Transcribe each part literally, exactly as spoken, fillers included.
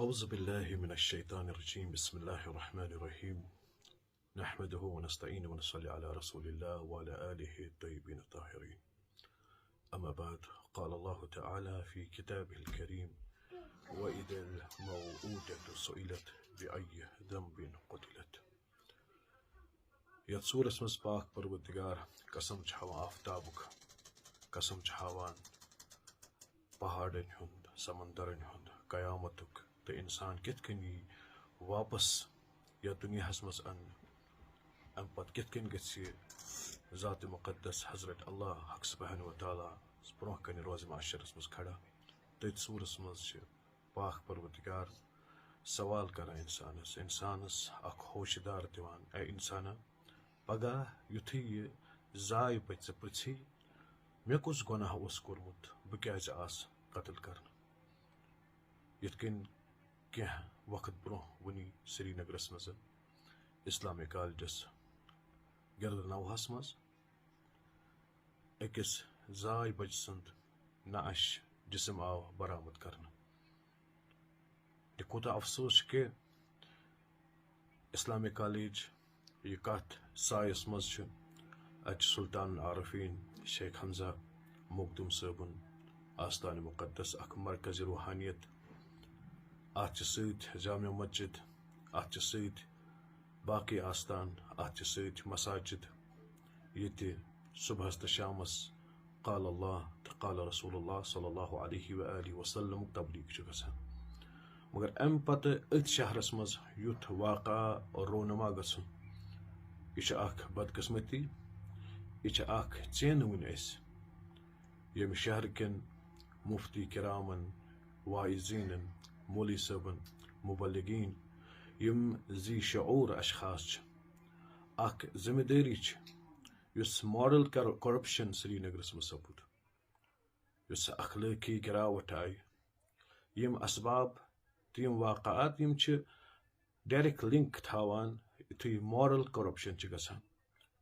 أعوذ بالله من الشيطان الرجيم. بسم الله الرحمن الرحيم. نحمده ونستعينه ونصلي على رسول الله وعلى آله الطيبين الطاهرين. أما بعد، قال الله تعالى في كتابه الكريم: وإذا الموءودة سئلت بأي ذنب قتلت. یتھ سورس منٛز پاک پروردگار قسم چھُ ہاوان آفتابُک، قسم چھُ ہاوان پہاڑن ہُنٛد، سمندرن ہُنٛد، قیامتُک، تہٕ انسان کِتھ کٔنۍ یی واپس یتھ دُنیاہس منٛز اننہٕ۔ امہِ پتہٕ کِتھ کٔنۍ گژھِ یہِ ذات مقدس حضرت اللہ حق سبحانہ و تعالیٰ برونٛہہ کنہِ روزِ محشرس منٛز کھڑا؟ تٔتھۍ سورس منٛز چھِ پاک پروردگار سوال کران انسانس، انسانس اکھ ہوشدار دِوان، اے انسانا، پگاہ یُتھُے یہِ زاے پژِ ژٕ پرژھی، مےٚ کُس گۄناہ اوس کوٚرمُت، بہٕ کیازِ آس قتل کرنہٕ؟ یِتھ کٔنۍ کینٛہہ وقت برونٛہہ وُنی سرینگرس منٛز اسلامی کالجس گرد نوہس منٛز أکِس زاے بچہِ سُنٛد نعش جسم آو برآمد کرنہٕ۔ یہِ کوٗتاہ افسوس چھُ کہِ اسلامی کالج یہِ کتھ سایس منٛز چھُ، اتہِ چھُ سلطان العارفین شیخ حمزہ مخدوم صٲبُن آستان مقدس، اکھ مرکز روحانیت۔ اتھ چھِ سۭتۍ جامع مسجد، اتھ چھِ سۭتۍ باقی آستان، اتھ چھِ سۭتۍ مساجد، ییٚتہِ صبحس تہٕ شامس قال اللہ تہٕ قال رسول اللہ صلی اللہ علیہ و آلہ وسلمُک تبلیغ چھُ گژھان۔ مگر امہِ پتہٕ أتھۍ شہرس منٛز یُتھ واقعہ رونما گژھُن، یہِ چھِ اکھ بدقسمتی، یہِ چھِ اکھ ژینہٕ وٕنہِ اَسہِ، ییٚمہِ شہرٕ کٮ۪ن مفتی کرامن، واعظینن، مولوی صٲبن، مبلغین، یِم ذی شعور اشخاص چھِ، اکھ ذمہ دٲری چھِ، یُس مارل کر-، کرپشن سرینگرس منٛز سپُد، یُس اخلٲقی گراوٹ آیہِ، یِم اسباب تہٕ یِم واقعات، یِم چھِ ڈائریکٹ لنک تھاوان یُتھُے مارل کرپشن چھِ گژھان،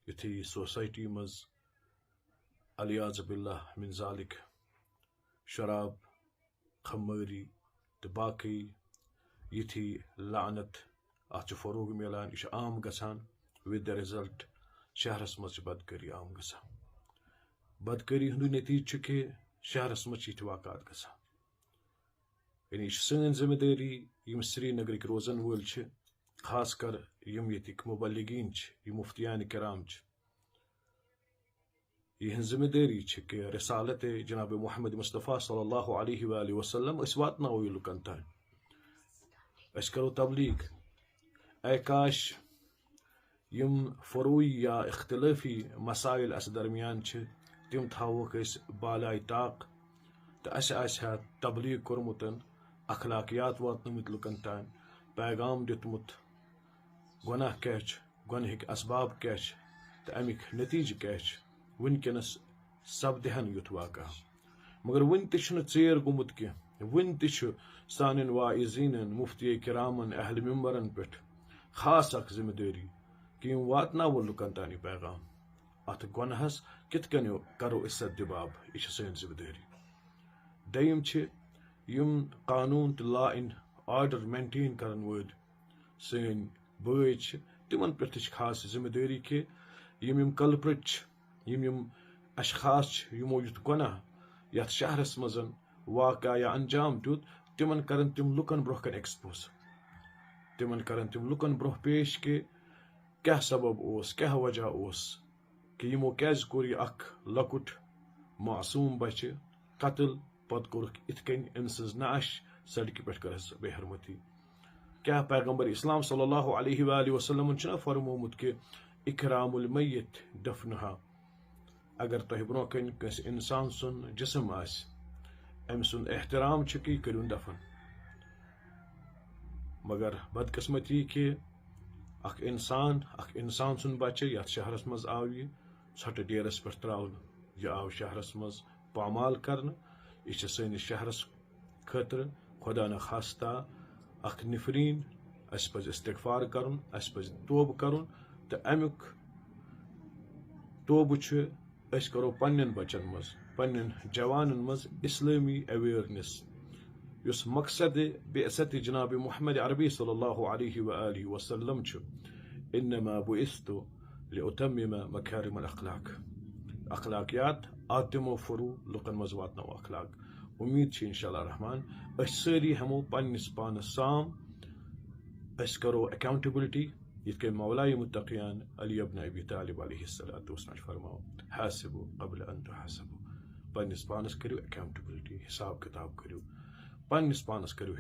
یُتھُے سوسائٹی منٛز، العیاذ باللہ من ذالک، شراب، خمٲری تہٕ باقٕے یِتھی لعنت، اتھ چھُ فروغ میلان، یہِ چھُ عام گژھان۔ With the result، شہرس منٛز چھِ بدکٲری عام گژھان۔ بدکٲری ہُنٛدُے نتیجہٕ چھُ کہِ شہرس منٛز چھِ یِتھۍ واقعات گژھان۔ یعنی یہِ چھِ سٲنۍ ذمہ دٲری، یِم سرینگرٕکۍ روزن وٲلۍ چھِ، خاص کر یِم ییٚتِکۍ مبلغین چھِ، یِم مفتیان کرام چھِ، یِہنٛز ذمہ دٲری چھِ کہِ رسالت جناب محمد مصطفیٰ صلی اللہ علیہ و آلہ وسلم أسۍ واتناوو یہِ لُکن تام۔ أسۍ کرو تبلیغ۔ اے کاش، یِم فروعی یا اختلافی مسائل اسہِ درمیان چھِ، تِم تھاووکھ أسۍ بالائے طاق، تہٕ اسہِ آسہِ ہا تبلیغ کوٚرمُت، اخلاقیات واتنٲومٕتۍ لُکن تام، پیغام دیُتمُت، گۄناہ کیٛاہ چھُ، گۄنہٕکۍ اسباب کیٛاہ چھِ، تہٕ اَمِکۍ نتیجہٕ کیٛاہ چھِ۔ وٕنکیٚنس سپدِ ہن یُتھ واقعہ۔ مگر وٕنہِ تہِ چھُنہٕ ژیر گوٚمُت کینٛہہ۔ وٕنہِ تہِ چھُ سانٮ۪ن واعظیٖنن، مفتی کرامن، اہل ممبرن پٮ۪ٹھ خاص اکھ ذمہ دٲری کہِ یِم واتناوو لُکن تام یہِ پیغام۔ اتھ گۄنہس کِتھ کٔنۍ کرو أسۍ سد دباب؟ یہِ چھِ سٲنۍ ذمہ دٲری۔ دوٚیِم چھِ یِم قانوٗن تہٕ law and order maintain کرن وٲلۍ سٲنۍ بٲے چھِ، تِمن پٮ۪ٹھ تہِ چھِ خاص ذمہ دٲری کہِ یِم یِم culprit چھِ، یِم یِم اشخاص چھِ، یِمو یُتھ گۄناہ یتھ شہرس منٛز واقع یا انجام دیُت، تِمن کرن تِم لُکن برونٛہہ کنہِ expose۔ تِمن کرن تِم لُکن برونٛہہ پیش کہِ کیٛاہ سبب اوس، کیٛاہ وجہ اوس کہِ یِمو کیٛازِ کوٚر یہِ اکھ لۄکُٹ معصوم بچہِ قتل، پتہٕ کوٚرُکھ اِتھ کٔنۍ أمۍ سٕنٛز نعش، سڑکہِ پٮ۪ٹھ کٔرہَس بے حرمتی۔ کیٛاہ پیغمبر اسلام صلی اللہ علیہ و آلہ وسلمن چھُنہ فرمومُت کہِ اکرام المیت دفنہا؟ اگر تۄہہِ برونٛہہ کنہِ کٲنٛسہِ انسان سُنٛد جسم آسہِ، أمۍ سُنٛد احترام چھُ کہِ یہِ کٔرِو دفن۔ مگر بدقسمتی کہِ اکھ انسان، اکھ انسان سُنٛد بچہِ یتھ شہرس منٛز آو یہِ ژھۄٹہٕ ڈیرس پٮ۪ٹھ تراونہٕ۔ یہِ آو شہرس منٛز پامال کرنہٕ۔ یہِ چھِ سٲنِس شہرس خٲطرٕ خدا نخواستہ اکھ نفرین۔ اسہِ پزِ استغفار کرُن، اسہِ پزِ توبہٕ کرُن تہٕ امیُک توبہٕ چھُ أسۍ کرو پننٮ۪ن بچن منٛز، پننٮ۪ن جوانن منٛز اسلٲمی awareness۔ یُس مقصد بعثت جناب محمد عربی صلی اللہ علیہ و آلہ وسلم چھُ، انما بعثت لاتمم مکارم الاخلاق۔ اخلاقیات، آدمو فرو لُکن منٛز واتناو اخلاق۔ امید چھِ انشاءاللہ الرحمن أسۍ سٲری ہٮ۪مو پننِس پانس سام، أسۍ کرو اکاؤنٹیبلٹی، یِتھ کٔنۍ مولای متقیان علی ابن ابی طالب علیہ الصلوۃ والسلام چھُ فرماوان، حاسبوا قبل ان تحاسبوا۔ پننِس پانس کٔرِو اکاؤنٹیبلٹی، حساب کتاب کٔرِو، پننِس پانس کٔرِو